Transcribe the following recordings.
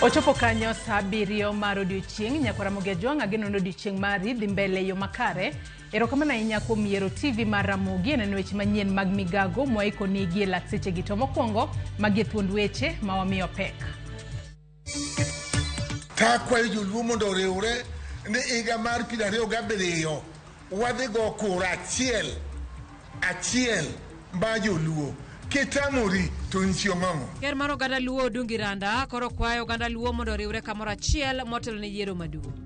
Ochopo kanyo saa abiriyo mar odiochieng' nyakwara Ramogi Ajwang' ageno ni odiochieng' mari dhi mbele e yo makare. Erokamano ahinya kuom yiero TV mar Ramogi e neno weche manyien mag migago mwaikoni gi e lak sechegi. To mokwongo, magi e thuond weche ma wamiyo pek. Takwayo joluo mondo oriwre ni higa mar 2027 wadhi go kura achiel achiel ma joluo. Kitamori to in chi ong'ong'o. Ker mar oganda Luo Odungi Randa koro kwayo oganda Luo mondo oriwre kamoro achiel motelo ne yiero maduong'.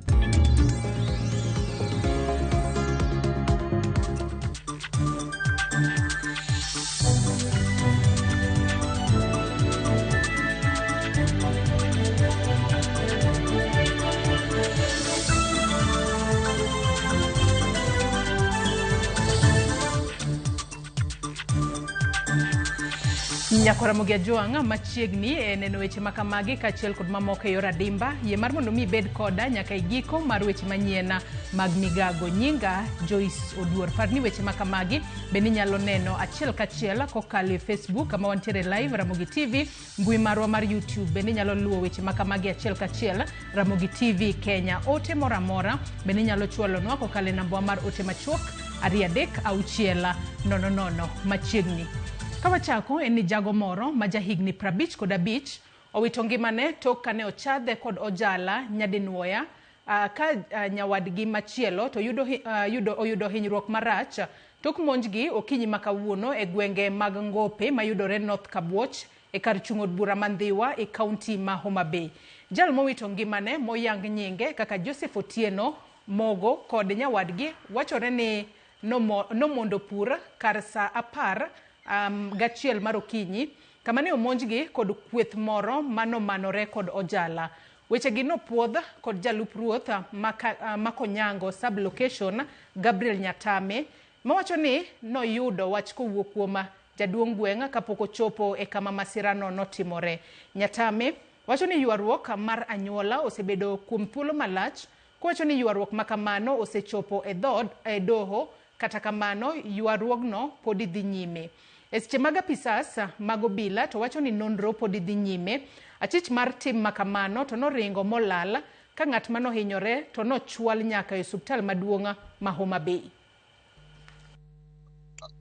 Nyakwara Ramogi Ajwang' machiegni e neno weche ma kamagi kaachiel kod mamoko e yor adimba. Yie mar mondo mi ibed koda nyaka e giko mar weche manyien mag migago. Nyinga Joyce Oduor. Par ni weche ma kamagi bende inyalo neno achiel kachiel kokalo e Facebook kama wantiere live Ramogi TV, mbui marwa mar YouTube bende inyalo luwo weche ma kamagi achiel kachiel Ramogi TV Kenya. Ote moro amora bende inyalo chwalonwa kokalo e nambwa mar ote machuok 23600 machiegni. Ka wachako en ni jago moro ma jahigni 55 owito ngimane tok kane ochadhe kod ojala nyadinuoya ka nyawadgi machielo to oyudo hinyruok marach tok monjgi okinyi ma kawuono e gwenge mag Ngope mayudore North Kabuoch e kar chung' od bura ma Ndhiwa e kaunti ma Homa Bay. Jal mowito ngimane moyang nyinge kaka Joseph Otieno Mogo kod nyawadgi wachore ni nomondo pur kar saa 11 mar okinyi kama ne omonjgi kod kweth moro manomanore kod ojala. Wechegi nopuodh kod jalup ruoth ma Konyango sub-location Gabriel Nyatame mawacho ni noyudo wach kowuok kuom jaduong' gweng' kapok ochopo e kama masirano notimore. Nyatame wacho ni ywaruok mar anyuola osebedo kuom thuolo malach kowacho ni ywaruok ma kamano osechopo e dhood e doho kata kamano ywaruogno podi dhi nyime. E seche mag apisas mag obila to wacho ni nonro podi dhi nyime. Achich mar tim ma kamano to noringo molal ka ng'at manohinyore to nochwal nyaka e osuptal maduong' ma Homa Bay.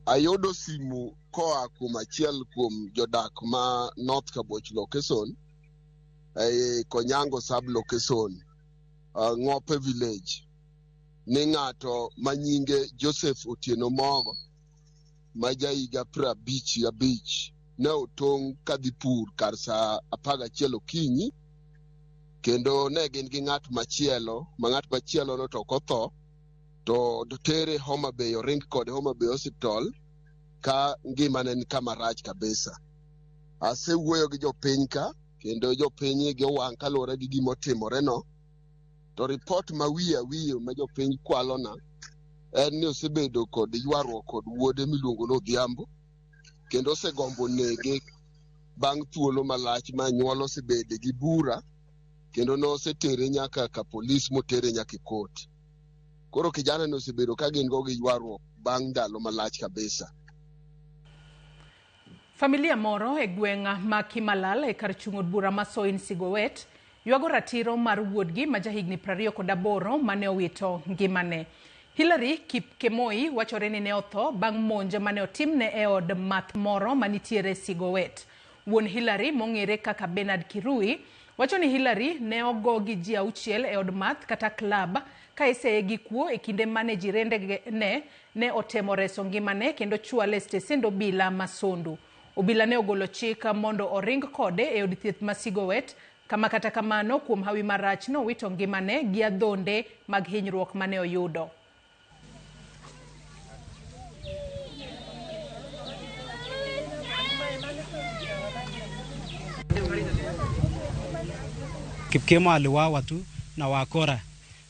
Ayudo simu koa kuom achiel kuom jodak ma North Kabuoch location e Konyango sub location, Ngope village, ni ng'ato ma nyinge Joseph Otieno Mogo ma jahiga 55 ne otong' kadhi pur kar saa 11 okinyi, kendo ne gin gi ng'at machielo ma ng'at machielo no to ok otho to tere Homa Bay, oring kode Homa Bay Hospital ka ngimane ni kama rach kabisa. Asewuoyo gi jopiny ka kendo jopiny igi owang' kaluwore gi gima otimoreno. To ripot ma wiye awiye ma jopiny kwalona en ni osebedo kod ywaruok kod wuode miluongo ni Odhiambo, kendo osegombo nege bang' thuolo malach ma anyuola osebede gi bura, kendo nosetere nyaka ka polis motere nyaka e kot. Koro kijana ni osebedo ka gin go gi ywaruok bang' ndalo malach kabisa. Familia moro e gweng' ma Kimalal e kar chung' od bura ma Soin Sigowet ywago ratiro mar wuodgi ma jahigni 28 mane owito ngimane. Hilary Kipkemoi wachore ni ne otho bang' monj mane otimne e od math moro manitiere Sigowet. Wuon Hilary mong'ere kaka Bernard Kirui wacho ni Hilary ne ogo gi ji 6 e od math kata club ka iseye gi kuo e kinde mane jirende ne otemo reso ngimane kendo chwale e stesend obila ma Sondu. Obila ne ogolo chik mondo oring kode e od thieth ma Sigowet kama kata kamano kuom hawi marach nowito ngimane gi adhonde mag hinyruok mane oyudo. Kipkemo aliwawa tu na wakora,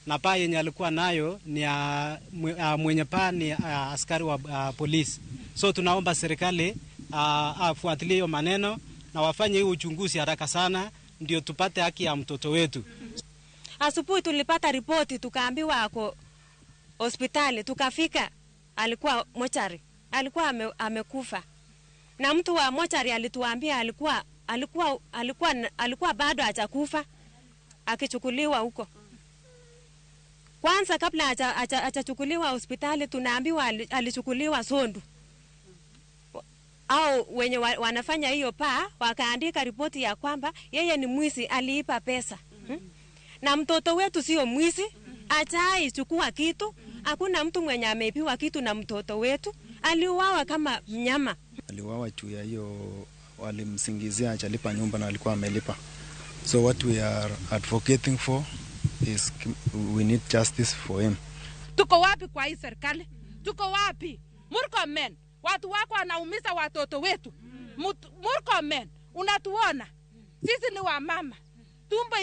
na paa yenye alikuwa nayo ni mwenye paa ni askari wa polisi. So tunaomba serikali afuatilie hiyo maneno na wafanye hiyo uchunguzi haraka sana ndio tupate haki ya mtoto wetu. Asubuhi tulipata ripoti tukaambiwa ako hospitali, tukafika alikuwa mochari, alikuwa amekufa. Na mtu wa mochari alituambia alikuwa bado hajakufa. akichukuliwa huko. Kwanza kabla hajachukuliwa hospitali tunaambiwa alichukuliwa Sondu. Au wenye wanafanya hiyo paa wakaandika ripoti ya kwamba yeye ni mwizi, aliipa pesa. Na mtoto wetu sio mwizi, hajai chukua kitu. Hakuna mtu mwenye ameibiwa kitu na mtoto wetu. Aliuawa kama mnyama. Aliuawa juu ya hiyo, walimsingizia hajalipa nyumba na alikuwa amelipa. So what we are advocating for is we need justice for him. Tuko wapi kwa hii serikali? Tuko wapi? Murkomen, watu wako wanaumiza watoto wetu. Murkomen, unatuona? Sisi ni wamama. Tumbo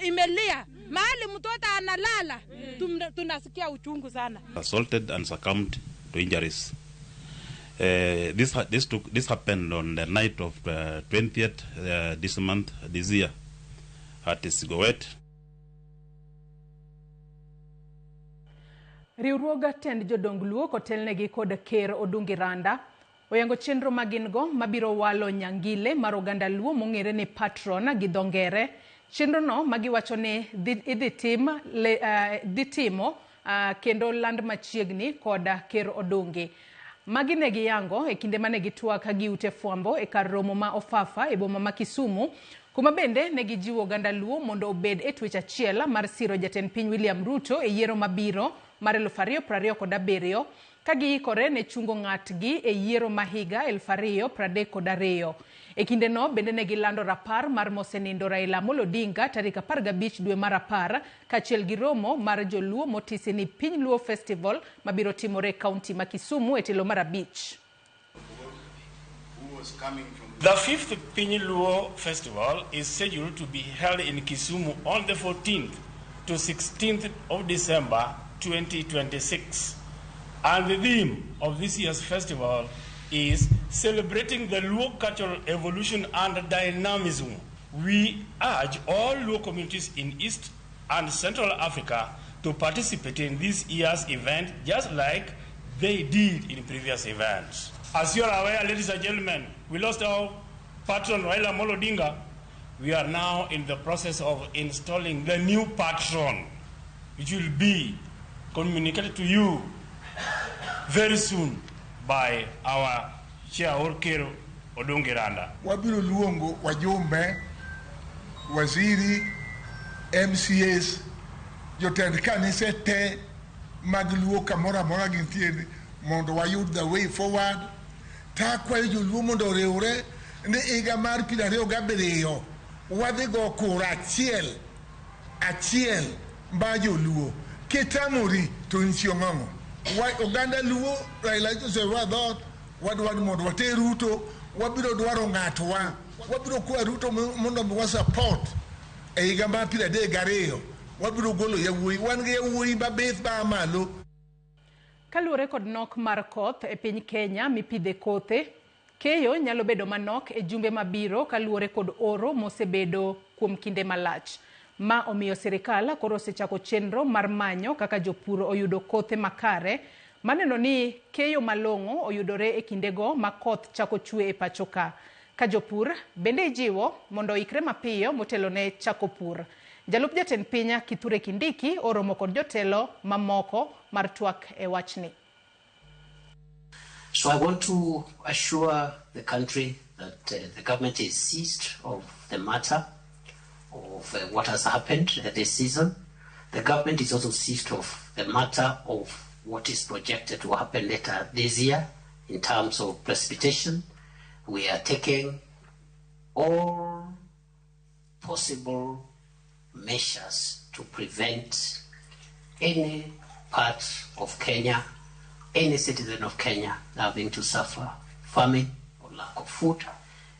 imelia. Mahali mtoto analala, tunasikia uchungu sana. Assaulted and succumbed to injuries. This happened on the night of 20th this month, this year, at Sigowet. Riwruog tend jodong Luo kotelnegi kod Ker Odungi Randa oyango chenro magin go mabiro walo nyangile mar oganda Luo mong'ere ni patron gi dho ngere. Chenro no magiwacho ni dhi timo kendo land machiegni kod Ker Odungi. Magi ne giyango e kinde mane gitwak gi ute fwambo e kar romo ma Ofafa e boma ma Kisumu, kuma bende ne gijiwo oganda Luo mondo obed e twech achiel mar siro jatend piny William Ruto e yiero mabiro mar 2027 ka giikore ne chungo ng'atgi e yiero ma higa 2032. E kindeno bende ne gilando rapar mar mosenindo Raila Amolo Odinga tarik 15 dwe mar 10 kaachiel gi romo mar joluo motisi ni Piny Luo Festival mabiro timore e kaunti ma Kisumu e tielo mar 5. The 5th Piny Luo Festival is scheduled to be held in Kisumu on the 14th to 16th of December 2026. And the theme of this year's festival is celebrating the Luo cultural evolution and dynamism. We urge all Luo communities in East and Central Africa to participate in this year's event just like they did in previous events. As you are aware, ladies and gentlemen, we lost our patron Raila Amolo Odinga. We are now in the process of installing the new patron, which will be communicated to you very soon by our chair Ker Odungi Randa. Wabiro luongo wajumbe, waziri, MCAs, jotend kanise te mag Luo kamoro amora gintiere mondo wayud the way forward. Takwayo joluo mondo oriwre ni higa mar 2027 wadhi go kura achiel achiel ma joluo. Kitamori to nitie ng'ong'o. Oganda Luo Raila osewa dhoot, wadwaro mondo water Ruto, wabiro dwaro ng'atwa, wabiro kwa Ruto mondo wa support e higa mar 32. Wabiro golo yawuoyi, wan gi yawuoyi mabith ma malo. Kaluwore kod nok mar koth e piny Kenya mipidhe kothe, keyo nyalo bedo manok e jumbe mabiro kaluwore kod oro mosebedo kuom kinde malach. Ma omiyo sirikal koro osechako chenro mar manyo kaka jopur oyudo kothe makare maneno ni keyo malong'o oyudore e kindego ma koth chako chwe e pacho ka. Ka jopur bende ijiwo mondo oikre mapiyo motelo ne chako pur. Jalup jatend piny Kithure Kindiki oromo kod jotelo mamoko mar twak e wachni. So I want to assure the country that the government is seized of the matter of what has happened this season. The government is also seized of the matter of what is projected to happen later this year in terms of precipitation. We are taking all possible measures to prevent any part of Kenya, any citizen of Kenya having to suffer famine or lack of food,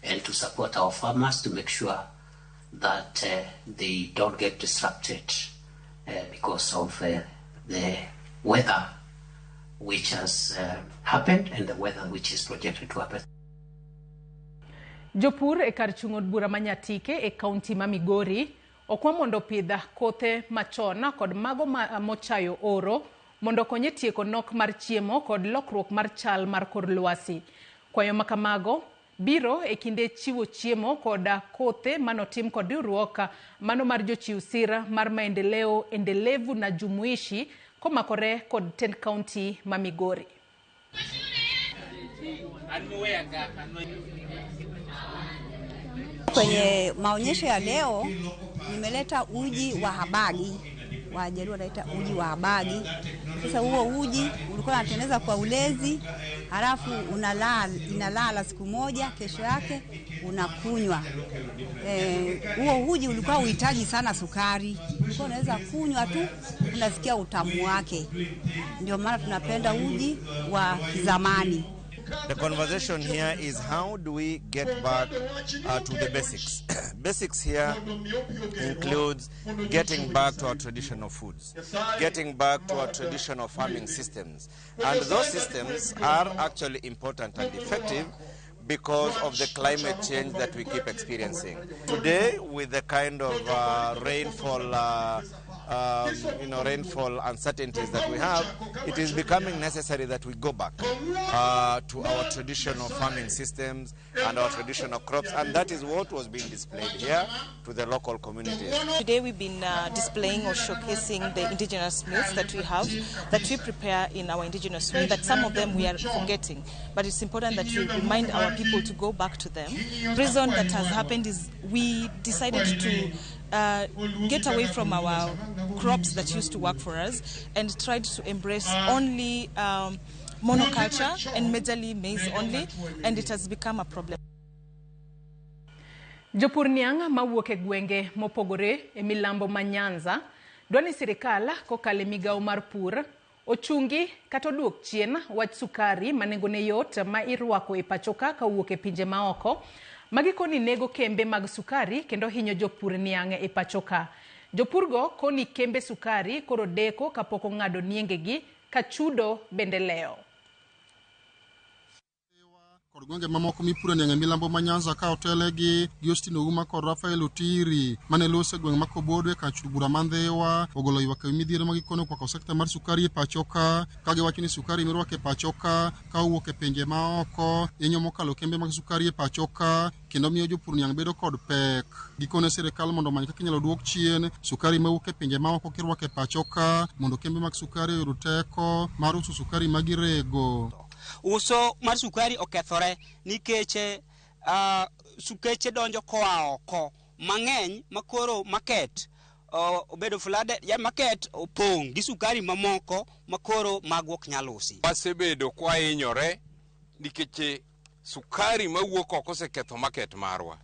and to support our farmers to make sure that they don't get disrupted because of the weather which has happened and the weather which is projected to happen. Jopur e kar chung' od bura ma Nyatike e kaunti ma Migori okwa mondo opidh kothe machon kod mago mochayo oro mondo okonye tieko nok mar chiemo kod lokruok mar chal mar kor lwasi. Kwayo makamago Biro e kinde chiwo chiemo koda kothe manotim kod riwruok mano mar jochiw sira mar maendeleo endelevu na jumuishi komakore kod tend kaunti ma Migori. Kwenye maonyesho ya leo nimeleta uji wa habagi, Wajaluo wanaita uji wa habagi. Sasa huo uji ulikuwa unatengeneza kwa ulezi, halafu unalala, inalala siku moja, kesho yake unakunywa. Huo uji ulikuwa uhitaji sana sukari, ulikuwa unaweza kunywa tu, unasikia utamu wake. Ndio maana tunapenda uji wa kizamani. The conversation here is how do we get back to the basics? Basics here includes getting back to our traditional foods, getting back to our traditional farming systems. And those systems are actually important and effective because of the climate change that we keep experiencing. Today, with the kind of rainfall rainfall uncertainties that we have, it is becoming necessary that we go back to our traditional farming systems and our traditional crops, and that is what was being displayed here to the local communities. Today we've been displaying or showcasing the indigenous meals that we have, that we prepare in our indigenous way, that some of them we are forgetting, but it's important that we remind our people to go back to them. The reason that has happened is we decided to get away from our crops that used to work for us and tried to embrace only monoculture and majorly maize only, and it has become a problem. Jopur niang' mawuok e gwenge mopogore e milambo ma Nyanza dwa ni sirikal kokalo e migawo mar pur ochungi kata oduok chien wach sukari ma nengone yot ma irwako e pacho ka kowuok e pinje maoko. Magi koni nego kembe mag sukari kendo hinyo jopur niang' e pacho ka. Jopurgo koni kembe sukari koro deko kapok ong'ado niengegi ka chudo bende lewo. Kod gwenge mamoko mipuro niang' e milambo ma Nyanza ka otelegi gi Austin Ouma kod Rafael Otiri mane loso e gweng' ma Kobodwe kar chul bura ma Ndhiwa ogolo ywak ewi midhiero ma gikone okwako sekta mar sukari e pacho ka giwacho ni sukari mirwako e pacho ka owuok e pinje maoko hinyo mokalo kembe mag sukari e pacho ka kendo miyo jopur niang' bedo kod pek. Gikone sirikal mondo omany kaka inyalo duok chien sukari mawuok e pinje maoko kirwako e pacho ka mondo kembe mag sukari oyud teko mar uso sukari ma girego. Uso mar sukari okethore nikech sukeche donjo koa oko mang'eny makoro market obedo flooded, ya market opong' gi sukari mamoko makoro magwa ok nyal usi. Wasebedo kwahinyore nikech sukari mawuok oko oseketho market marwa.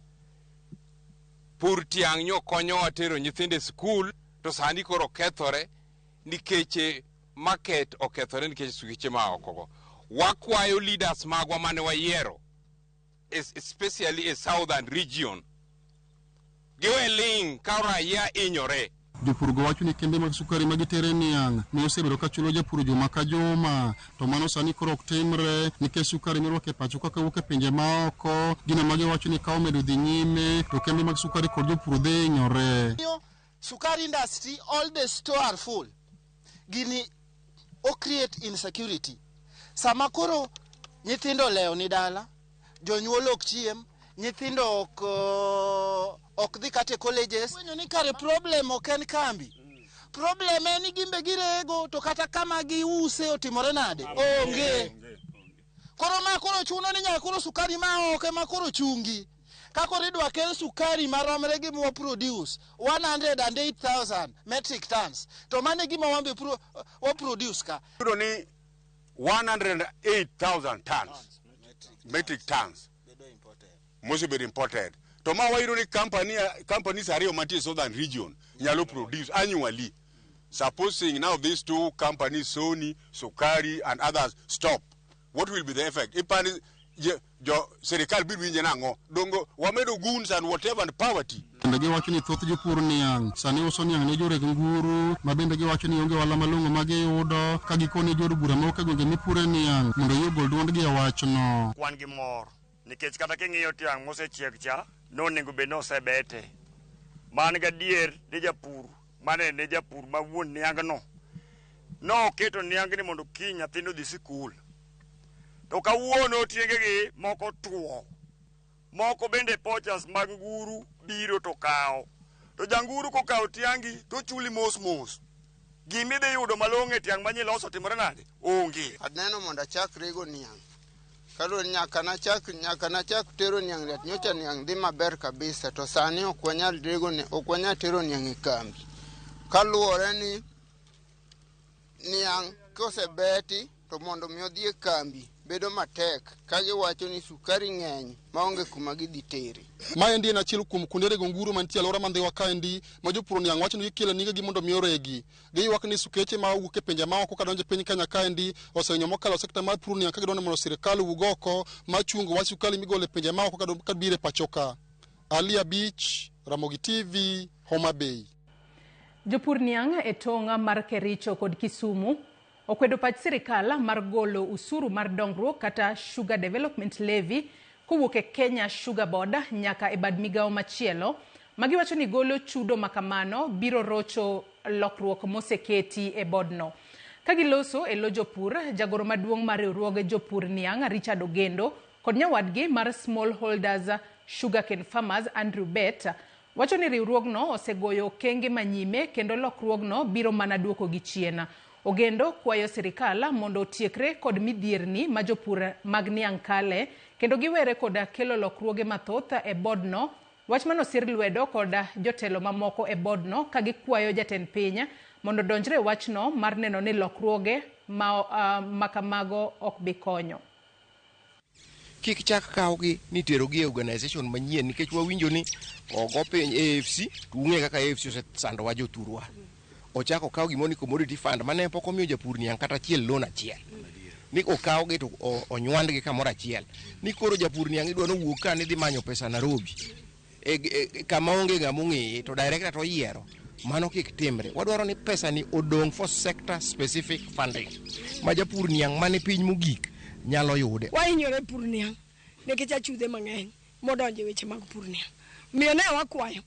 Pur tiang' nyo konyowa tero nyithindo e skul to sani koro okethore nikech market okethore nikech sukeche ma oko go. Wakwayo leaders magwa mane wayiero, especially e southern region, giwe ling' ka raia hinyore. Jopurgo wacho ni kembe mag sukari ma gitere niang' ne osebedo ka chulo japur juma ka juma, to mano sani koro ok timre nikech sukari mirwako e pacho ka kawuok e pinje maoko. Gino ma giwacho ni ka omedo dhi nyime to kembe mag sukari kod jopur dhi hinyore. Sukari industry, all the store are full. Gini o create insecurity. Sama koro nyithindo olewo ni dala, jonyuol ok chiem, nyithindo ok dhi kata e colleges. Fwenyo ni kare problem ok en kambi. Problem en ni gimbe girego to kata kama giuse otimore nade? Onge. Koro ma koro chuno ni nyaka koro sukari ma oko ema koro chungi. Ka koro idwa kel sukari maromre gi mwa produce 108,000 metric tons. To mano e gima wan be wa produce ka. Yudo ni 108,000 tons, metric tons mosebedo imported. To ma wayudo ni companies ariyo mantie southern region nyalo produce annually. Supposing now these two companies, Sony, Sukari and others, stop, what will be the effect? Ipani jo sirikal biro winje nang'o? Dongo wamedo goons and whatever and poverty. Bende giwacho ni thoth jopur niang' sani uso niang' ne joreg nguru ma bende giwacho ni onge ohala malong'o ma giyudo ka gikone jood bura mawuok e gwenge mipure niang' mondo yie ogol duondgi e wachno. Wan gi mor nikech kata king'iyo tiang' mosechiek cha nonego bed ni osebete. Man gadier ni japur mane ne japur ma wuon niang'no noketo niang'ni mondo kiny nyathino odhi sikul. To kawuono tiengegi moko tuo. Moko bende poachers mag nguru biro to kawo. To janguru kokawo tiangi to chuli mos mos. Gimidhi yudo malong'o e tiang' manyiloso timore nade? Onge. Aneno mondo achak rego niang'. Kaluwore ni nyaka nachak nyaka nachak tero niang' riat nyocha niang' dhi maber kabisa to sani ok wanyal rego ni ok wanyal tero niang' e kambi. Kaluwore ni niang' kosebeti to mondo mi odhi e kambi bedo matek ka giwacho ni sukari ng'eny maonge kuma gidhi tere. Maendi en achiel kuom kuonde rego nguru mantie e alwora ma Ndhiwa kaendi ma jopur niang' wacho ni gikelo nigegi mondo mi oregi. Giywak ni sukeche ma wuok e pinje maoko kadonjo e piny Kenya kaendi osehinyo mokalo sekta mar pur niang' ka gidwaro ni mondo sirkal owuog oko mar chungo wach sukari migolo e pinje maoko kabiro e pacho ka. Ali Abich, Ramogi TV, Homa Bay. Jopur niang' e tong' mar Kericho kod Kisumu okwedo pach sirikal mar golo usuru mar dongruok kata Sugar Development Levy kowuok e Kenya Sugar Board nyaka e bad migawo machielo ma giwacho ni golo chudo ma kamano biro rocho lokruok moseketi e bodno. Ka giloso e lo jopur, jagoro maduong' mar riwruoge jopur niang' Richard Ogendo kod nyawadgi mar Smallholders Sugarcane Farmers Andrew Bett wacho ni riwruogno osegoyo okenge manyime kendo lokruogno biro mana duokogi chien. Ogendo kwayo sirikal mondo otiekre kod midhierni ma jopur mag niang' kale kendo giwere kod kelo lokruoge mathoth e bodno, wach manosir lwedo kod jotelo mamoko e bodno ka gikwayo jatend piny mondo odonjre e wachno mar neno ni lokruoge ma, ma kamago ok bi konyo. Kik chak kawgi ni terogi e organization manyien nikech wawinjo ni ogo piny AFC to ung'e kaka AFC osesandowa jothurwa. Ochako okaw gimoro ni commodity fund mane pok omiyo japur niang' kata achiel loan achiel. Ni okawgi to onywandgi kamoro achiel. Ni koro japur niang' idwa nowuog ka ni dhi manyo pesa Nairobi. E, e, kama onge ng'ama ong'eye to director to oyiero. Mano kik timre. Wadwaro ni pesa ni odong' for sector specific funding. Ma japur niang' mane piny mogik nyalo yude. Wahinyore pur niang' nikech achudhe mang'eny modonjo e weche mag pur niang'. Omiyo ne wakwayo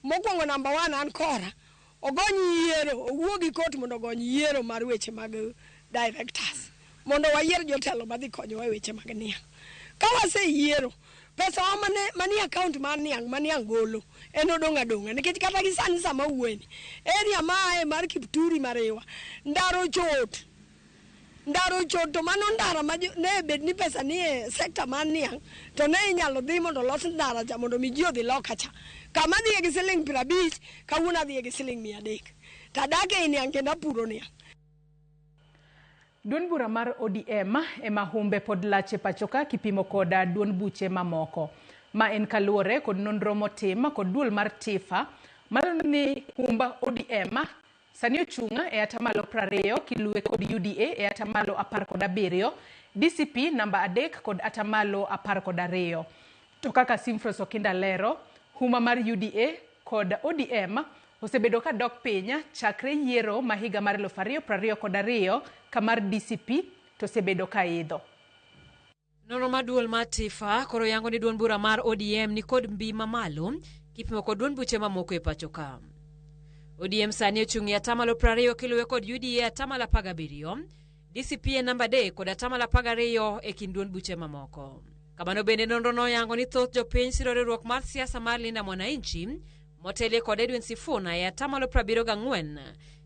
mokwongo namba one an kora ogony yiero owuo gi kot mondo ogony yiero mar weche mag directors mondo wayier jotelo madhi konyowa e weche mag niang'. Ka waseyiero pesa wa mane manie account mar niang' ma niang' golo en odong' adong'a nikech kata gi sani sama awuoyeni area ma aye mar Kipturi Mariwa ndara ochot ndara ochot to mano ndara ma ne bed ni pesa ni e sekta mar niang' to ne inyalo dhi mondo olos ndara cha mondo mi ji odhi loka cha. Kama adhiye gi siling 50 kawuono adhiye gi siling 300 to adak ei niang' kendo apuro niang'. Duond bura mar ODM ema humbe pod lach e pachoka kipimo kod duond buche mamoko. Ma en kaluwore kod nonro motim kod duol mar TIFA malando ni humb ODM sani ochung' e atamalo 20 kiluwe kod UDA e atamalo 17, DCP namba 3 kod atamalo 12. To kaka Simfros Okinda lero, huma mar UDA kod ODM osebedo ka dok piny chakre yiero ma higa mar 2022 ka mar DCP to osebedo ka idho. Nonro mar duol mar TIFA koro yango ni duond bura mar ODM ni kod mbi mamalo kipimo kod duond buche mamoko e pacho ka. ODM sani ochung' e atamalo 20 kiluwe kod UDA atamalo 17, DCP e namba 3 kod atamalo 12 e kind duond buche mamoko. Kamano bende nonro noyango ni thoth jopiny siro riwruok mar siasa mar Linda Mwananchi motelie kod Edwin Sifuna e atamalo 74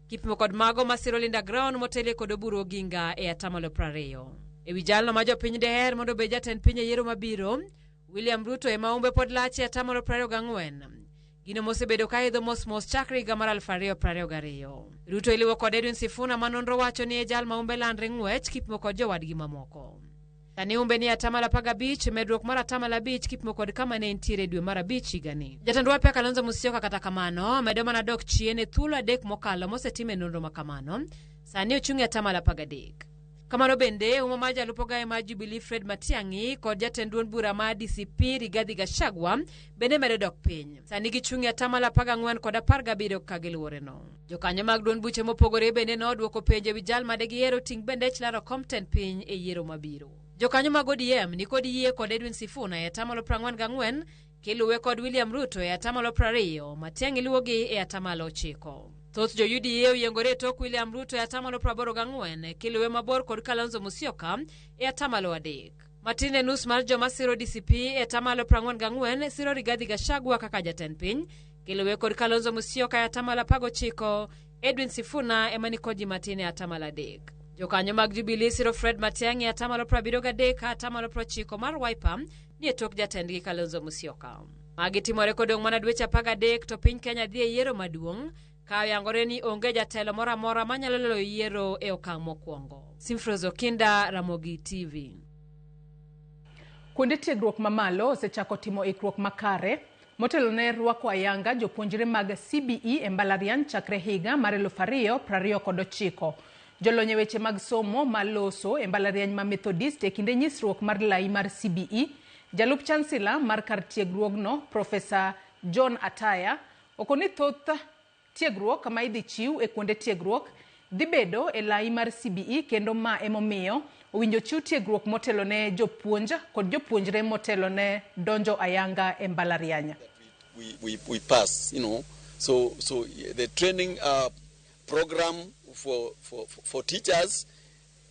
kipimo kod mago masiro Linda Ground motelie kod Oburu Oginga e atamalo 20. E wi jalno ma jopiny deher mondo obed jatend piny e yiero mabiro, William Ruto ema umbe pod lach e atamalo 24. Gino mosebedo ka idho mos mos chakre higa mar 2022. Ruto iliwo kod Edwin Sifuna ma nonro wacho ni e jal ma umbe landre ng'wech kipimo kod jowadgi mamoko. Sani umbe ni atamalo 15, medruok mar atamalo 5 kipimo kod kama ne entiere dwe mar 5 higani. Jatend Wiper Kalonzo Musyoka kata kamano medo mana dok chien e thuolo 3 mokalo mosetim e nonro ma kamano. Sani ochung' e atamalo 13. Kamano bende umma mar jalup ogaye mar Jubilee Fred Matiang'i kod jatend duond bura mar DCP Rigathi Gachagua bende medo dok piny. Sani gichung' e atamalo 14 kod 17 ka giluwore no. Jokanyo mag duond buche mopogore bende nodwoko penjo e wi jal made gihero ting' bendech laro kom tend piny e yiero mabiro. Jokanyo mag ODM ni kod yie kod Edwin Sifuna e atamalo 44 kiluwe kod William Ruto e atamalo 20, Matiang'i luwogi e atamalo 9. Thoth jo UDA oyiengore e tok William Ruto e atamalo 84 kiluwe mabor kod Kalonzo Musyoka e atamalo 3. Matin e nus mar joma siro DCP e 44% siro Rigathi Gachagua kaka jatend piny, kiluwe kod Kalonzo Musyoka e 19%, Edwin Sifuna ema nikod ji matin e 3%. Jokanyo mag Jubilee siro Fred Matiang'i e 73% ka 90% mar Wiper ni e tok jatendgi Kalonzo Musyoka. Magi timore kodong' mana dweche 13 to piny Kenya dhi e yiero maduong' ka oyangore ni onge jatelo moro amora manyalo loyo yiero e okang' mokwongo. Simfrozo Kinda, Ramogi TV. Kuonde tiegruok mamalo osechako timo ikruok makare motelo ne rwako ayanga jopuonjre mag CBE e mbalariany chakre higa mar 2029. Jolony e weche mag somo maloso e mbalariany ma Methodist e kinde nyisruok mar lai mar CBE, jalup chancellor mar kar tiegruogno Profesa John Ataya okoni thoth tiegruok ma idhi chiw e kuonde tiegruok dhi bedo e lai mar CBE kendo ma emomiyo owinjo chiw tiegruok motelo ne jopuonj kod jopuonjre motelo ne donjo ayanga e mbalariany. We pass, you know. So the training program for teachers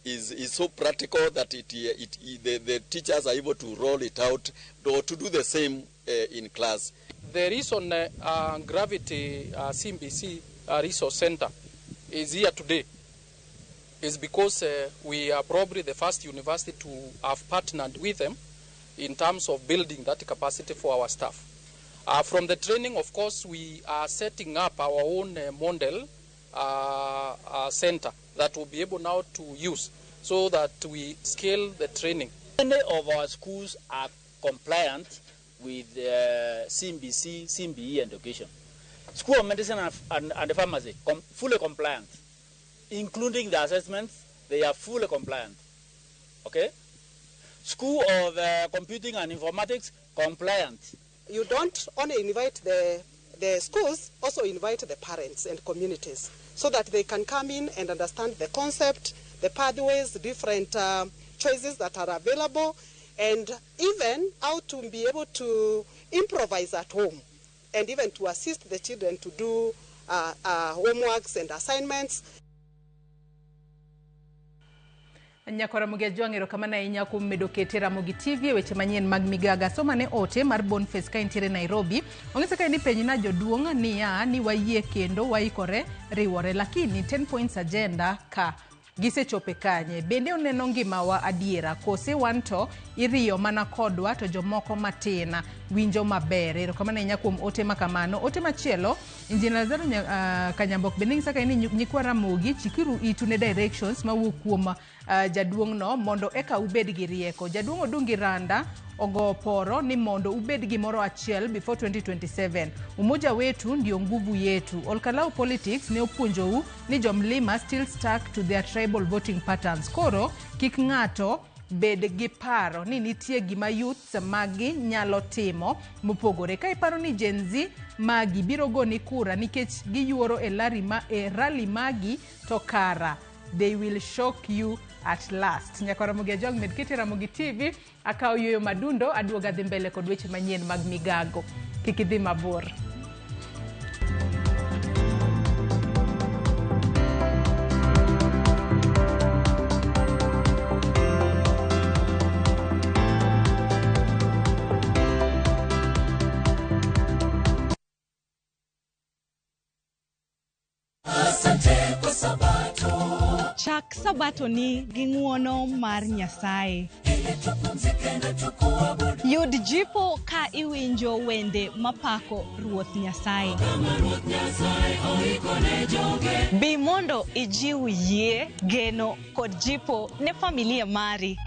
is so practical that the teachers are able to roll it out or to do the same in class. The reason Gravity CBC Resource Center is here today is because we are probably the first university to have partnered with them in terms of building that capacity for our staff. From the training, of course, we are setting up our own model center that we'll be able now to use so that we scale the training. Many of our schools are compliant with CBC, CBE education. School of Medicine and Pharmacy, fully compliant, including the assessments, they are fully compliant. Okay? School of Computing and Informatics, compliant. You don't only invite the schools, also invite the parents and communities so that they can come in and understand the concept, the pathways, different choices that are available, and even how to be able to improvise at home and even to assist the children to do homeworks and assignments. Nyakora Ramogi Ajwang', erokamano ahinya kuom medo kete Ramogi TV e weche manyien mag migaga. Soma ne ote mar Boniface ka intiere Nairobi. Ong'ise ka ni penjna jaduong' niya ni wayie kendo waikore riwore, lakini 10 points agenda ka gisechope kanye? Bende oneno ngimawa adiera kose wan to iriyo mana kodwa to jomoko matin winjo maber? Erokamano ahinya kuom ote makamano. Ote machielo, Injinia Lazaro Kanyambok bende ng'isa ka ni nyikwa Ramogi chikiru itu ne directions mawuok kuom jaduong' no mondo eka ubed gi rieko. Jaduong' Odungi Randa ogo poro ni mondo ubed gimoro achiel before 2027. Umoja wetu ndio nguvu yetu. Olkalau politics ne opuonjou ni jomlima still stuck to their tribal voting patterns. Koro kik ng'ato bed gi paro ni nitie gima youths magi nyalo timo mopogore. Ka iparo ni Gen Z magi biro goni kura nikech giyuoro e rally magi, to kara they will shock you at last. Nyakwa Ramogi Ajwang', med kete Ramogi TV, akawo yueyo madundo, aduoga dhi mbele kod weche manyien mag migago. Kik idhi mabor. Chak sabato ni gi ng'uono mar Nyasaye. Yud jipo ka iwinjo wende mapako Ruoth Nyasaye. Bi mondo ijiw yie, geno kod jipo ne familia mari.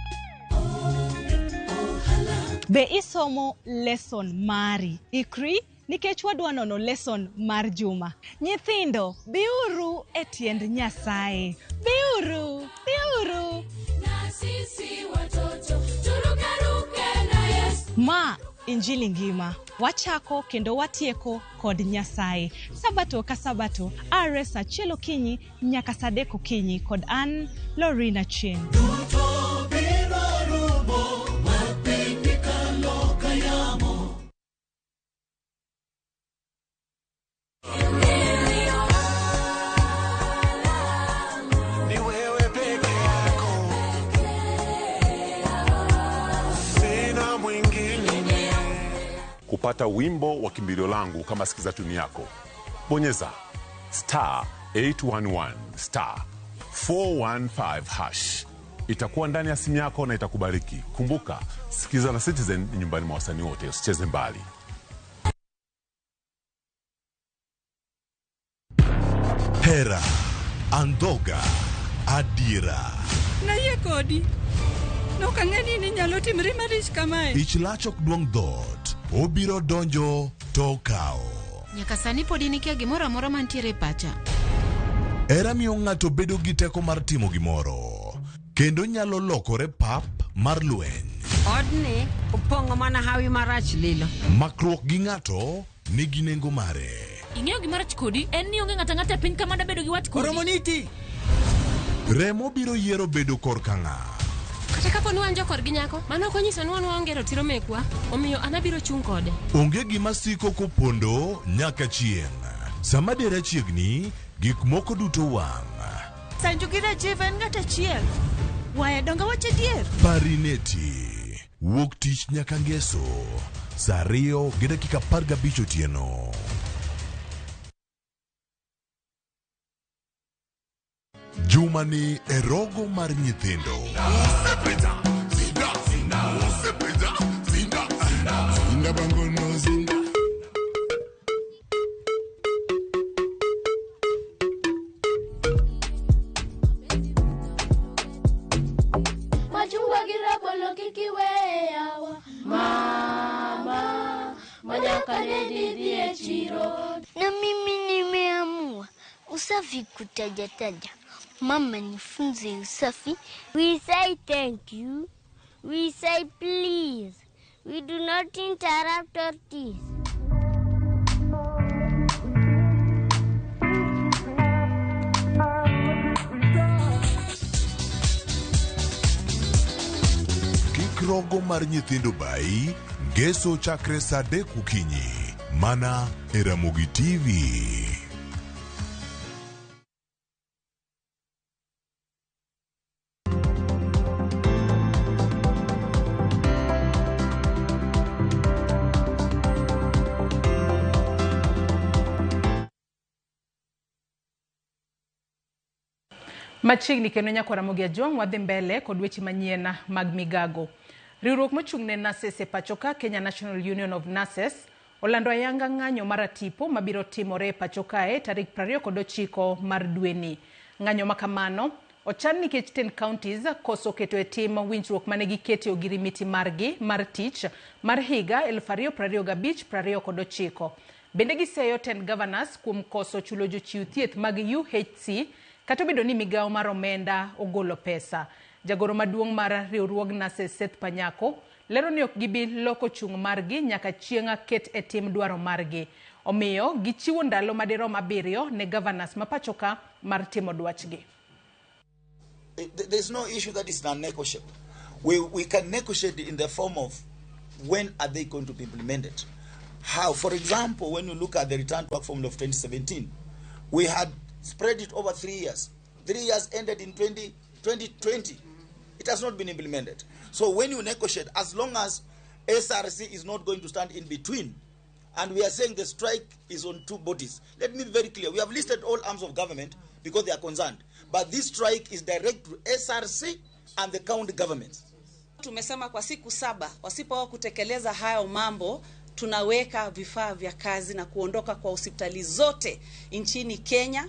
Be isomo lesson mari. Ikri nikech wadwa nono lesson mar juma. Nyithindo, biuru e tiend Nyasaye. Biuru, biuru. Na sisi watoto, turukaruke na Yesu. Ma Injili ngima. Wachako kendo watieko kod Nyasaye. Sabato ka sabato, are saa achiel okinyi nyaka saa adek okinyi kod an Lorina Cheng. Pata wimbo wa kimbilio langu kama sikiza tuni yako. Bonyeza star 811 star 415 hash. Itakuwa ndani ya simu yako na itakubariki. Kumbuka, sikiza na Citizen ni nyumbani mwa wasanii wote, usicheze mbali. Hera, Andhoga, Adira. Nayie kodi. Nok ang'e ni inyalo timri malich kamae. Ich lach ok duong' dhoot, obiro donjo to okawo. Nyaka sani pod in ikia gimoro amora mantiere e pacha. Hera miyo ng'ato bedo gi teko mar timo gimoro, kendo nyalo lokore pap mar lweny. Odni opong'o mana hawi marach lilo. Makruok gi ng'ato nigi nengo mare. Ing'eyo gima rach kodi en ni onge ng'ato ang'ata e piny ka mada bedo gi wat kodi. Oromoniti. Remo biro yiero bedo korka ng'a. Kata kapo ni wan jokorgi nyako, mano ok onyiso ni wan waonge ratiro mekwa, omiyo an abiro chung' kode. Onge gima siko kopondo nyaka chieng'. Sama dera chiegni, gik moko duto wang'. Sanju gi Rajiv en ng'at achiel. Waya donge wach adier? Parineti. Wuok tich nyaka ngeso. Saa 2:15 otieno. Juma ni e rogo mar nyithindo. Machungwa gi rabolo kik iweyawa mama manyaka ne didhi e chiro. Na mimi nimeamua usafi kutajataja. Mama nifunze usafi. We say thank you. We say please. We do not interrupt or tease. Kik rogo mar nyithindo bayi, ngeso chakre saa 3 okinyi. Mana e Ramogi TV. Machiegni kendo nyakwa Ramogi Ajwang' wadhi mbele kod weche manyien mag migago. Riwruok mochung' ne nurses e pachoka Kenya National Union of Nurses olando ayanga ng'anyo mar atipo mabiro timore e pacho kae tarik 29 mar dweni. Ng'anyo makamano ochan nikech 10 counties koso keto e tim winjruok mane gikete ogirimiti margi mar tich mar higa 2025-2029. Bende giseyo 10 governors kuom koso chulo jochiw thieth mag UHC kata obedo ni migawo mar omenda ogolo pesa. Jagoro maduong' mar riwruog Nurses Seth Panyako lero ni ok gibi loko chung' margi nyaka chieng' ket e tim dwaro margi. Omiyo gichiwo ndalo madirom 7 ne governors ma pachoka mar timo dwachgi. There's no issue that is non-negotiable. We can negotiate in the form of when are they going to be implemented. How, for example, when you look at the return to work formula of 2017, we had spread it over 3 years. 3 years ended in 2020. It has not been implemented. So when you negotiate, as long as SRC is not going to stand in between, and we are saying the strike is on two bodies. Let me be very clear. We have listed all arms of government because they are concerned. But this strike is direct to SRC and the county governments. Tumesema kwa siku 7 wasipo kutekeleza hayo mambo, tunaweka vifaa vya kazi na kuondoka kwa hospitali zote nchini Kenya.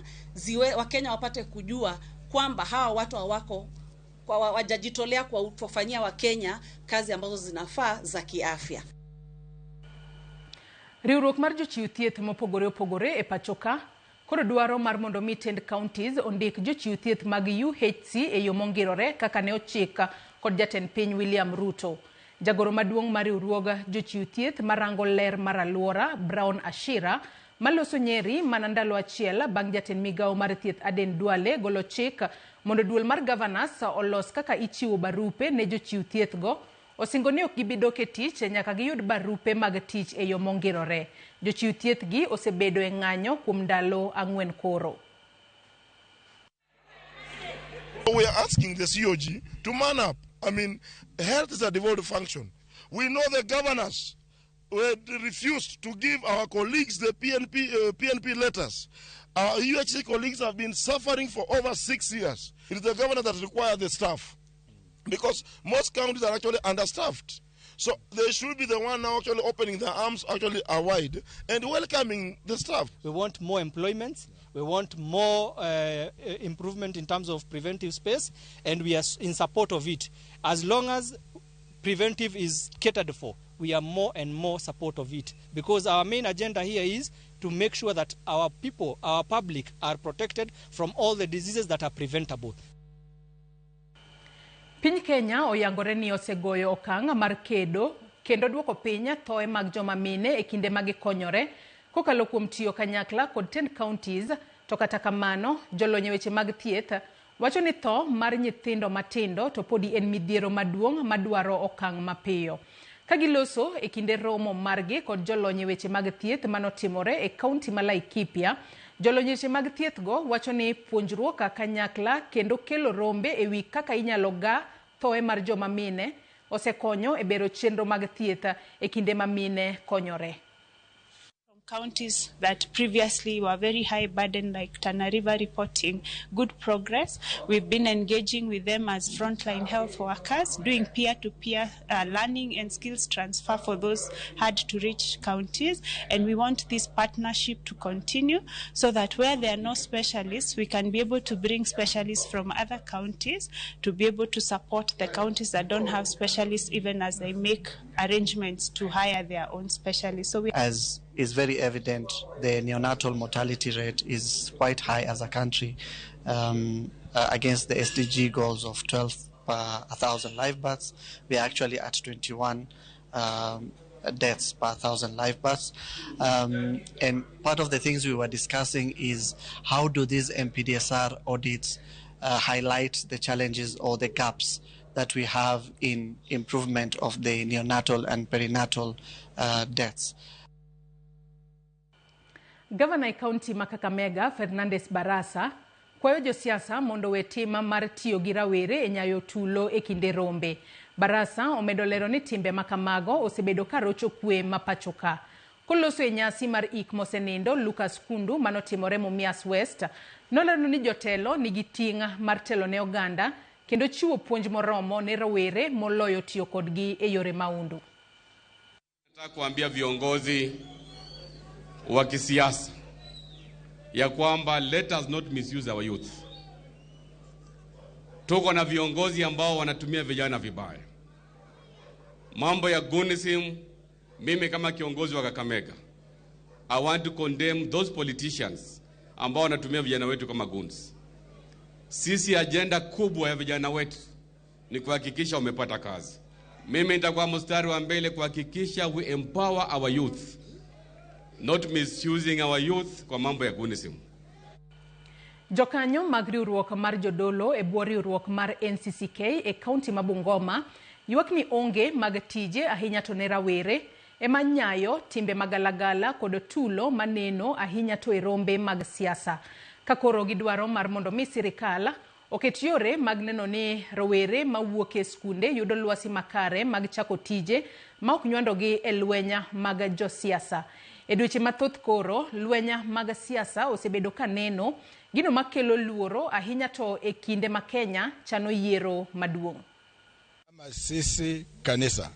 Wakenya wapate kujua kwamba hawa watu hawako kwa wajajitolea kwa kufanyia Wakenya kazi ambazo zinafaa za kiafya. Riwruok mar jochiw thieth mopogore opogore e pachoka koro dwaro mar mondo mi tend counties ondik jochiw thieth mag UHC e yo mongirore kaka ne ochik kod jatend piny William Ruto. Jagoro maduong' mar riwruog jochiw thieth marango ler mar alwora Brown Ashira maloso Nyeri mana ndalo achiel bang' jatend migawo mar thieth Aden Duale golo chik mondo duol mar governors olos kaka ichiwo barupe ne jochiw thieth go. Osingo ni ok gibi dok e tich nyaka giyud barupe mag tich e yo mongirore. Jochiw thieth gi osebedo e ng'anyo kuom ndalo 4 koro. We are asking the COG to man up. I mean, health is a devolved function. We know the governors refused to give our colleagues the PNP letters. Our UHC colleagues have been suffering for over 6 years. It is the governor that requires the staff, because most counties are actually understaffed. So they should be the one now actually opening their arms actually are wide and welcoming the staff. We want more employment. We want more improvement in terms of preventive space, and we are in support of it. As long as preventive is catered for, we are more and more support of it, because our main agenda here is to make sure that our people, our public, are protected from all the diseases that are preventable. Piny Kenya oyangore ni osegoyo okang' mar kedo kendo duoko piny thoe mag joma mine e kinde ma gikonyore kokalo kuom tiyo kanyakla kod 10 counties. To kata kamano, jolony e weche mag thieth wacho ni tho mar nyithindo matindo to podi en midhiero maduong' madwaro okang' mapiyo. Ka giloso e kinde romo margi kod jolony e weche mag thieth manotimore e kaunti ma Laikipia, jolony e weche mag thieth go wacho ni puonjruok kanyakla kendo kelo rombe e wi kaka inyalo ga thoe mar joma mine osekonyo e bero chenro mag thieth e kinde ma mine konyore. Counties that previously were very high burden, like Tana River, reporting good progress. We've been engaging with them as frontline health workers, doing peer-to-peer learning and skills transfer for those hard-to-reach counties. And we want this partnership to continue so that where there are no specialists, we can be able to bring specialists from other counties to be able to support the counties that don't have specialists, even as they make arrangements to hire their own specialists. So we as is very evident, the neonatal mortality rate is quite high as a country, against the SDG goals of 12 per 1,000 live births. We are actually at 21 deaths per 1,000 live births. And part of the things we were discussing is how do these MPDSR audits highlight the challenges or the gaps that we have in improvement of the neonatal and perinatal deaths. Gavana e kaunti ma Kakamega Fernandes Barasa kwayo josiasa mondo we tim mar tiyo gi rawere e nyayo tulo e kinde rombe. Barasa omedo lero ni timbe ma kamago osebedo ka rocho kwe ma pacho ka. Koloso e nyasi mar ik mosenindo Lucas Kundu manotimore Mumias West, nolero ni jotelo nigi ting' mar telo ne oganda kendo chiwo puonj moromo ne rowere moloyo tiyo kodgi e yore maundu. Nataka kuambia viongozi wa kisiasa ya kwamba let us not misuse our youth. Tuko na viongozi ambao wanatumia vijana vibaya. Mambo ya gunism, mimi kama kiongozi wa Kakamega, I want to condemn those politicians ambao wanatumia vijana wetu kama goons. Sisi agenda kubwa ya vijana wetu ni kuhakikisha wamepata kazi. Mimi nitakuwa mstari wa mbele kuhakikisha we empower our youth, not misusing our youth kwa mambo ya gunism. Jokanyo mag riwruok mar jodolo e bwo riwruok mar NCCK e kaunti ma Bungoma ywak ni onge mag tije ahinya to ne rawere ema nyayo timbe magalagala kod tulo maneno ahinya to e rombe mag siasa. Ka koro gidwaro mar mondo mi sirikal oket yore mag neno ni rowere mawuok e skunde yudo lwasi makare mag chako tije ma ok nywandogi e lweny mag josiasa. E dweche mathoth koro, lweny mag siasa osebedo ka neno gino makelo luoro ahinya to e kinde ma Kenya chano yiero maduong'. Kama sisi kanisa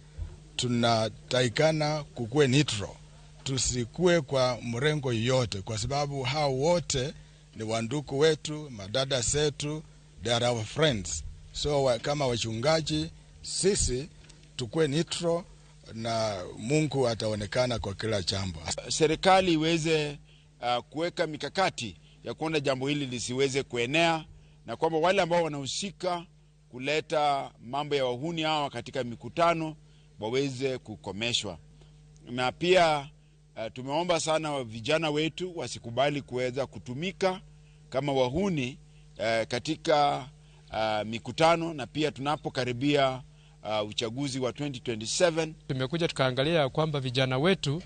tunataikana kukue neutral, tusikue kwa mrengo yote, kwa sababu hao wote ni wanduku wetu, madada zetu, they are our friends. So kama wachungaji sisi tukue neutral na Mungu ataonekana kwa kila jambo. Serikali iweze kuweka mikakati ya kuona jambo hili lisiweze kuenea, na kwamba wale ambao wanahusika kuleta mambo ya wahuni hawa katika mikutano waweze kukomeshwa. Na pia tumeomba sana vijana wetu wasikubali kuweza kutumika kama wahuni katika mikutano, na pia tunapokaribia uchaguzi wa 2027. Tumekuja tukaangalia kwamba vijana wetu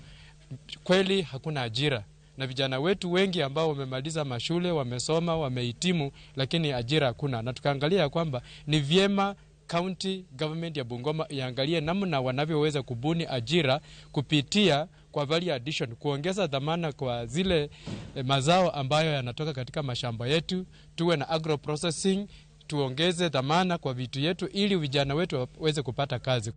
kweli hakuna ajira, na vijana wetu wengi ambao wamemaliza mashule, wamesoma, wamehitimu, lakini ajira hakuna. Na tukaangalia kwamba ni vyema County government ya Bungoma iangalie namna wanavyoweza kubuni ajira kupitia kwa value addition, kuongeza dhamana kwa zile mazao ambayo yanatoka katika mashamba yetu. Tuwe na agro processing, tuongeze dhamana kwa vitu yetu ili vijana wetu waweze kupata kazi.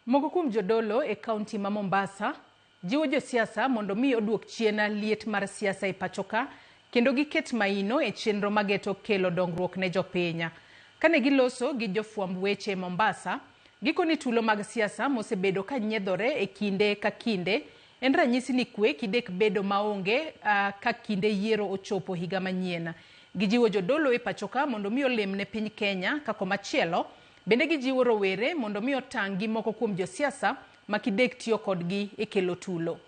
Moko kuom jodolo e kaunti ma Mombasa jiwo josiasa mondo mi oduok chien liet mar siasa e pachoka kendo giket maino e chenro mageto kelo dongruok ne jopiny. Kane giloso gi jofwamb weche e Mombasa, gikoni tulo mag siasa mosebedo ka nyiedhore e kinde ka kinde en ranyisi ni kwe kidek bedo maonge ka kinde yiero ochopo higa manyien. Gijiwo jodolo e pachoka mondo mi olem ne piny Kenya ka komachielo bende gijiwo rowere mondo mi otang' gi moko kuom josiasa ma kidek tiyo kodgi e kelo tulo.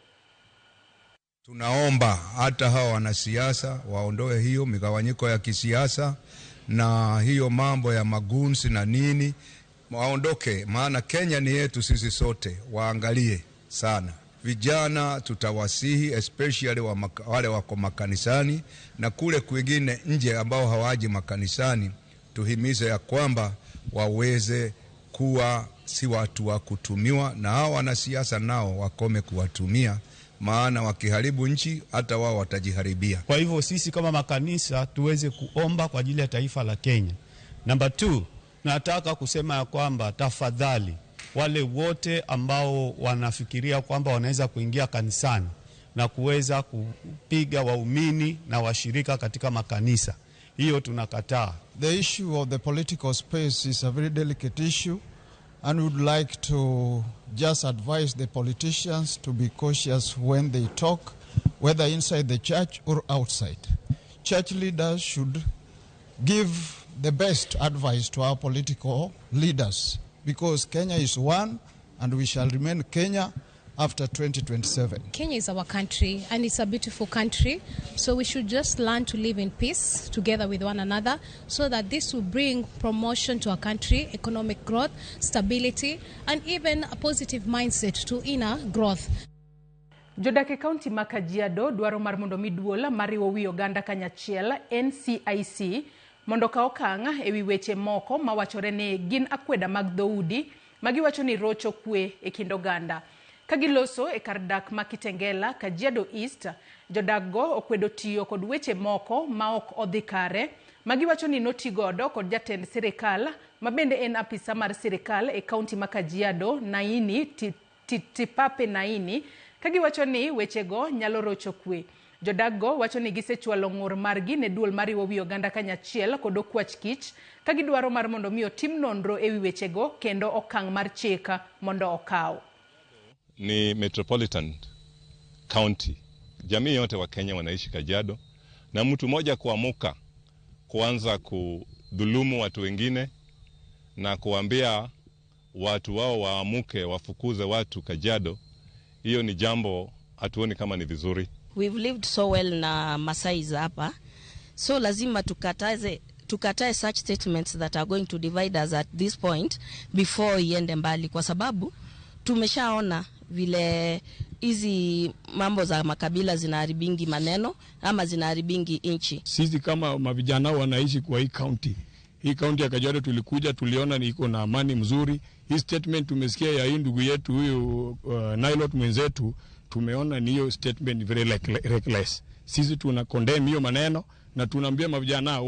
Tunaomba hata hawa wanasiasa waondoe hiyo migawanyiko ya kisiasa na hiyo mambo ya magunzi na nini, waondoke, maana Kenya ni yetu sisi sote. Waangalie sana vijana, tutawasihi especially wale wako makanisani na kule kwingine nje ambao hawaji makanisani, tuhimize ya kwamba waweze kuwa si watu wa kutumiwa, na hao wanasiasa nao wakome kuwatumia, maana wakiharibu nchi hata wao watajiharibia. Kwa hivyo sisi kama makanisa tuweze kuomba kwa ajili ya taifa la Kenya. Namba 2, nataka kusema ya kwamba tafadhali wale wote ambao wanafikiria kwamba wanaweza kuingia kanisani na kuweza kupiga waumini na washirika katika makanisa, hiyo tunakataa. The issue of the political space is a very delicate issue, and we would like to just advise the politicians to be cautious when they talk, whether inside the church or outside. Church leaders should give the best advice to our political leaders, because Kenya is one and we shall remain Kenya after 2027. Kenya is our country and it's a beautiful country, so we should just learn to live in peace together with one another, so that this will bring promotion to our country, economic growth, stability, and even a positive mindset to inner growth. Jodak e kaunti ma Kajiado dwaro mar mondo mi duol mariwo wi oganda kanyachiel NCIC mondo okaw okang' ewi weche moko mawachore ni gin akweda mag dhoudi magiwacho ni rocho kwe e kind oganda. Ka giloso e kar dak ma Kitengela, Kajiado East, jodak go okwedo tiyo kod weche moko ma ok odhi kare magiwacho ni notigodo kod jatend sirikal ma bende en apisa mar sirikal e kaunti ma Kajiado, Naini Tipape Naini, kagiwacho ni wechego nyalo rocho kwe. Jodak go wacho ni gisechwalo ng'ur margi ne duol mariwo wi oganda kanyachiel kod okwach kich ka gidwaro mar mondo mi otim nonro ewi wechego kendo okang' mar chik mondo okaw. Ni metropolitan county, jamii yote wa Kenya wanaishi Kajiado, na mtu mmoja kuamuka kuanza kudhulumu watu wengine na kuambia watu wao waamuke wafukuze watu Kajiado, hiyo ni jambo hatuoni kama ni vizuri. We've lived so well na Masai hapa, so lazima tukatae such statements that are going to divide us at this point before iende mbali, kwa sababu tumeshaona vile hizi mambo za makabila zinaharibingi maneno ama zinaharibingi nchi. Sisi kama mavijana wanaishi kwa hii county, hii county ya Kajiado tulikuja tuliona ni iko na amani mzuri. Hii statement tumesikia ya hii ndugu yetu huyu Nailot mwenzetu, tumeona ni hiyo statement very reckless. Sisi tuna condemn hiyo maneno na tunaambia mavijana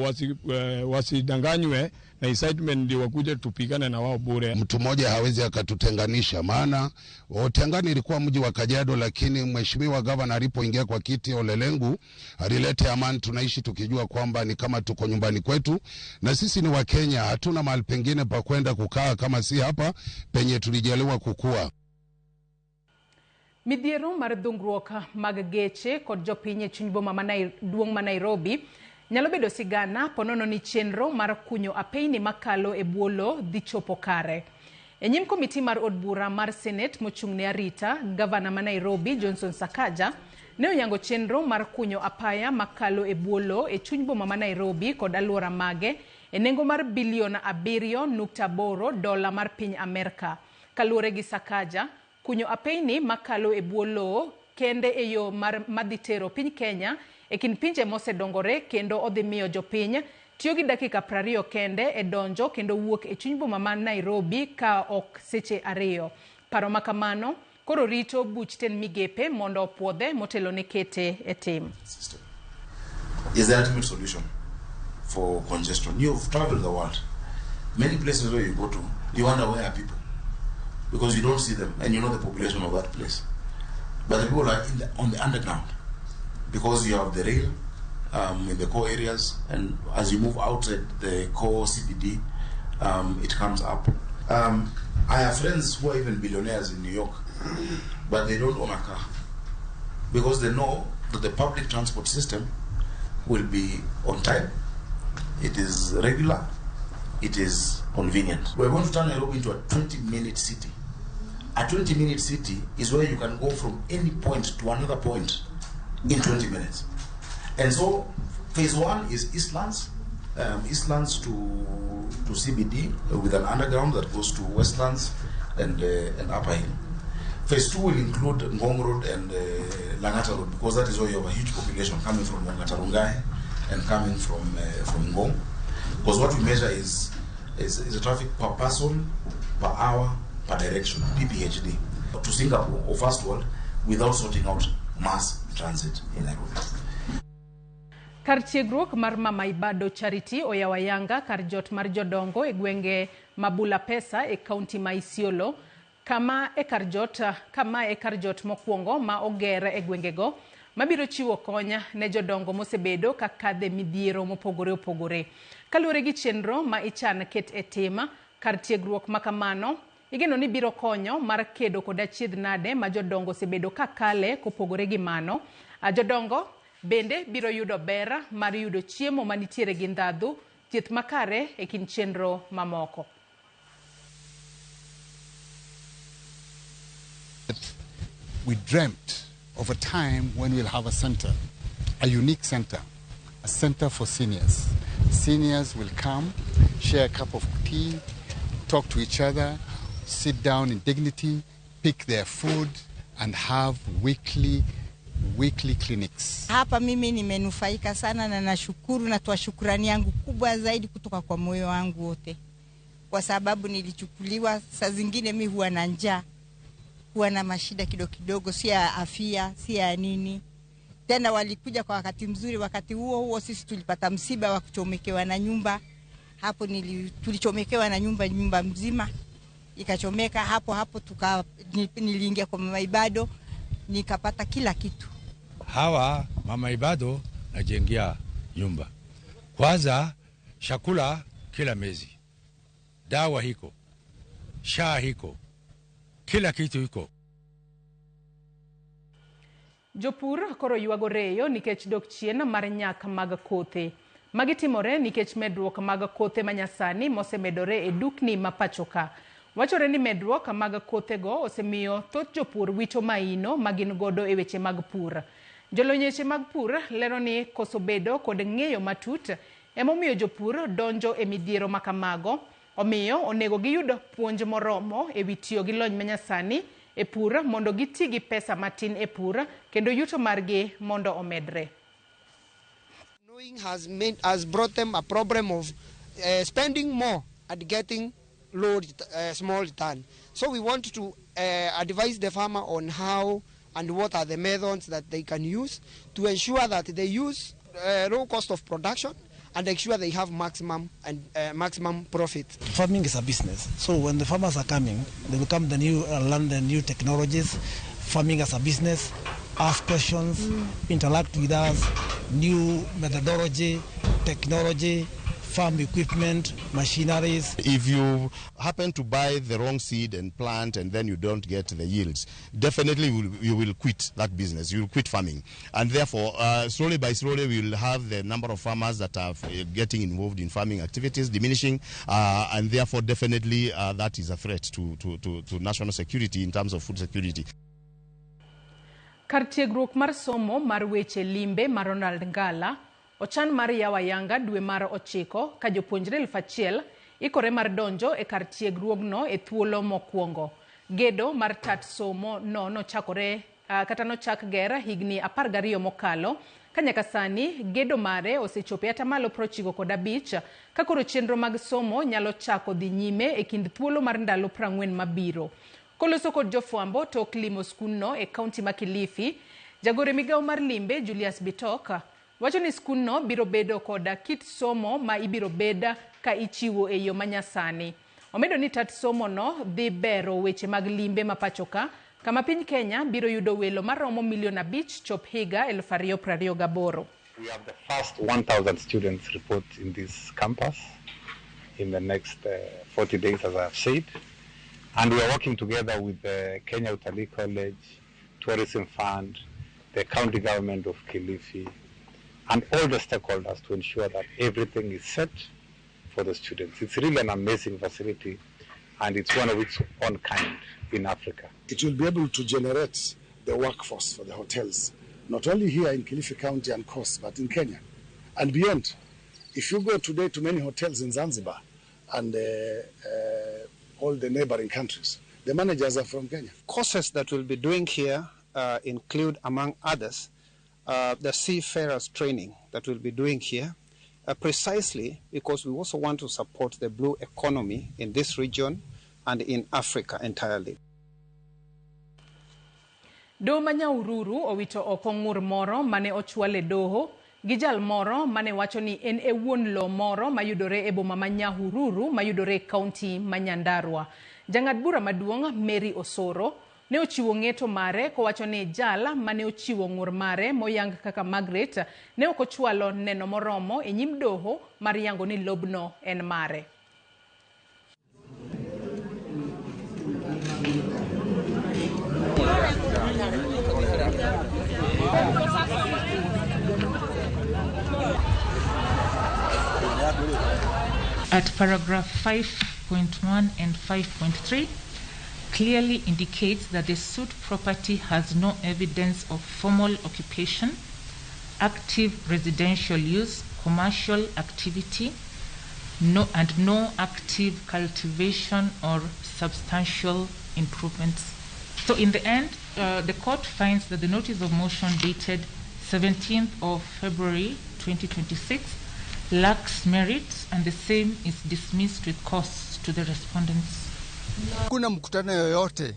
wasidanganywe na excitement ndio wakuje tupigane na wao bure. Mtu mmoja hawezi akatutenganisha, maana Otengani ilikuwa mji wa Kajiado, lakini mheshimiwa gavana alipoingia kwa kiti Olelengu alileta amani. Tunaishi tukijua kwamba ni kama tuko nyumbani kwetu, na sisi ni wa Kenya, hatuna mahali pengine pa kwenda kukaa kama si hapa penye tulijaliwa kukua. Midhiero mar dhungruok mag geche kod jopiny e chuny boma maduong' ma Nairobi nyalo bedo sigana ponono ni chenro mar kunyo apeyni makalo e bwo lowo dhi chopo kare. E nyim komiti mar od bura mar Senate mochung' ne arita, gavana ma Nairobi Johnson Sakaja ne oyango chenro mar kunyo apaya makalo e bwo lowo e chuny boma ma Nairobi kod alwora mage e nengo mar bilion 7.8 dola mar piny Amerka. Kaluwore gi Sakaja, kunyo apeyni makalo e bwo lowo kende e yo mar madhi tero piny Kenya e kind pinje mosedongore kendo odhi miyo jopiny tiyo gi dakika 20 kende e donjo kendo wuok e chuny boma ma Nairobi ka ok seche 2. Paro ma kamano koro rito buch tend migepe mondo opuodhe motelo ne kete e tim. Is the ultimate solution for congestion. You've traveled the world. Many places where you go to, you wonder where are people, because you don't see them and you know the population of that place. But the people are on the underground, because you have the rail in the core areas, and as you move outside the core CBD, it comes up. I have friends who are even billionaires in New York, but they don't own a car because they know that the public transport system will be on time, it is regular, it is convenient. We're going to turn Nairobi into a 20-minute city. A 20-minute city is where you can go from any point to another point in 20 minutes. And so phase one is Eastlands, Eastlands to CBD with an underground that goes to Westlands and Upper Hill. Phase two will include Ngong Road and Langata Road, because that is where you have a huge population coming from Langata Rungai and coming from Ngong. Because what we measure is a traffic per person, per hour, per direction, PPHD, to Singapore or first world without sorting out mass transit in Nairobi. Kar tiegruok mar Mama Ibado Charity oyawo ayanga kar jot mar jodongo e gwenge ma Bulapesa e kaunti ma Isiolo, kama e kar jot mokwongo ma oger e gwengego mabiro chiwo kony ne jodongo mosebedo ka kadhe midhiero mopogore opogore. Kaluwore gi chenro ma ichan ket e tim, kar tiegruok ma kamano igeno ni biro konyo mar kedo kod achiedh nade ma jodongo osebedo ka kale. Kopogore gi mano, jodongo bende biro yudo ber mar yudo chiemo manitiere gi ndhadhu, thieth makare e kind chenro mamoko. We dreamt of a time when we'll have a center, a unique center, a center for seniors. Seniors will come, share a cup of tea, talk to each other, sit down in dignity, pick their food, and have weekly clinics. Hapa mimi nimenufaika sana na nashukuru na toa shukrani yangu kubwa zaidi kutoka kwa moyo wangu wote. Kwa sababu nilichukuliwa, saa zingine mimi huwa na njaa, huwa na mashida kidogo kidogo, si ya afya, si ya nini. Tena walikuja kwa wakati mzuri. Wakati huo huo sisi tulipata msiba wa kuchomekewa na nyumba. Hapo tulichomekewa na nyumba mzima ikachomeka. Hapo hapo niliingia kwa Mama Ibado nikapata kila kitu. Hawa Mama Ibado najengia nyumba. Kwanza chakula kila mezi, dawa hiko, shaa hiko, kila kitu hiko. Jopur koro ywago reyo nikech dok chien mar nyak mag kothe. Magi timore nikech medruok mag kothe manyasani mosemedore e dukni ma pacho ka. Wachore ni medruok mag kothego osemiyo thoth jopur wito maino ma gin godo e weche mag pur. Jolony weche mag pur lero ni koso bedo kod ng'eyo matut emomiyo jopur donjo e midhiero makamago. Omiyo onego giyud puonj moromo e wi tiyo gi lony manyasani e pur mondo giti gi pesa matin e pur kendo yuto margi mondo omedre. Knowing has brought them a problem of spending more and getting low, small return. So we want to advise the farmer on how and what are the methods that they can use to ensure that they use low cost of production and ensure they have maximum and maximum profit. Farming is a business, so when the farmers are coming, they will come the new learn the new technologies. Farming as a business, ask questions, interact with us, new methodology, technology, farm equipment, machineries. If you happen to buy the wrong seed and plant and then you don't get the yields, definitely you will quit that business, you will quit farming. And therefore, slowly by slowly, we will have the number of farmers that are getting involved in farming activities diminishing, and therefore definitely that is a threat to national security in terms of food security. Kar tiegruok mar somo mar weche limbe mar Ronald Ngala ochan mar yawo ayanga dwe mar 9 ka jopuonjre 1000 ikore mar donjo e kar tiegruogno e thuolo mokwongo. Gedo mar tat somo no nochakore kata nochak ger higni 12 mokalo Ka nyaka sani gedo mare osechopo e atamalo 95 ka koro chenro mag somo nyalo chako dhi nyime e kind thuolo mar ndalo 40 mabiro. Koloso kod jofwambo tok limo skundno e kaunti ma Kilifi, jagoro e migawo mar limbe Julius Bitok wacho ni skundno biro bedo koda kit somo ma ibiro bed ka ichiwo e yo manyasani. Omedo ni tat somo no dhi bero weche mag limbe ma pachoka kama piny Kenya biro yudo welo maromo milion 5 chop higa 2028. We have the first 1,000 students report in this campus in the next 40 days, as I have said. And we are working together with the Kenya Utalii College, Tourism Fund, the county government of Kilifi, and all the stakeholders to ensure that everything is set for the students. It's really an amazing facility, and it's one of its own kind in Africa. It will be able to generate the workforce for the hotels, not only here in Kilifi County and Coast, but in Kenya and beyond. If you go today to many hotels in Zanzibar and all the neighboring countries, the managers are from Kenya. Courses that we'll be doing here include, among others, the seafarers training that we'll be doing here, precisely because we also want to support the blue economy in this region and in Africa entirely. Doho ma Nyahururu owito oko ng'ur moro mane ochwal e doho gi jal moro mane wacho ni en e wuon lowo moro mayudore e boma ma Nyahururu mayudore e kaunti ma Nyandarua. Jang'ad bura maduong' Mary Osoro ne ochiwo ng'eto mare kowacho ni jal mane ochiwo ng'ur mare moyang kaka Margaret ne ok ochwalo neno moromo e nyim doho mar yango ni lobno en mare. At paragraph 5.1 and 5.3 clearly indicates that the suit property has no evidence of formal occupation, active residential use, commercial activity, and no active cultivation or substantial improvements. So in the end, the court finds that the notice of motion dated 17th of February 2026 lacks merit and the same is dismissed with costs to the respondents. Kuna mkutano yoyote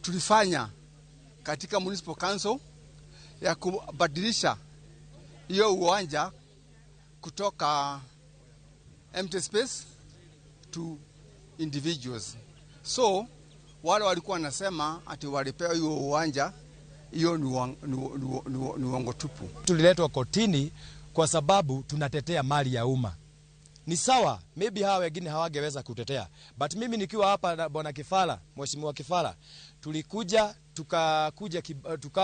tulifanya katika Municipal Council ya kubadilisha hiyo uwanja kutoka empty space to individuals. So wale walikuwa wanasema ati walipewa hiyo uwanja, hiyo ni uongo tupu. Tuliletwa kotini kwa sababu tunatetea mali ya umma. Ni sawa, maybe hawa wengine hawangeweza kutetea, but mimi nikiwa hapa na Bwana Kifala, Mheshimiwa Kifala, tulikuja tukakuja tuka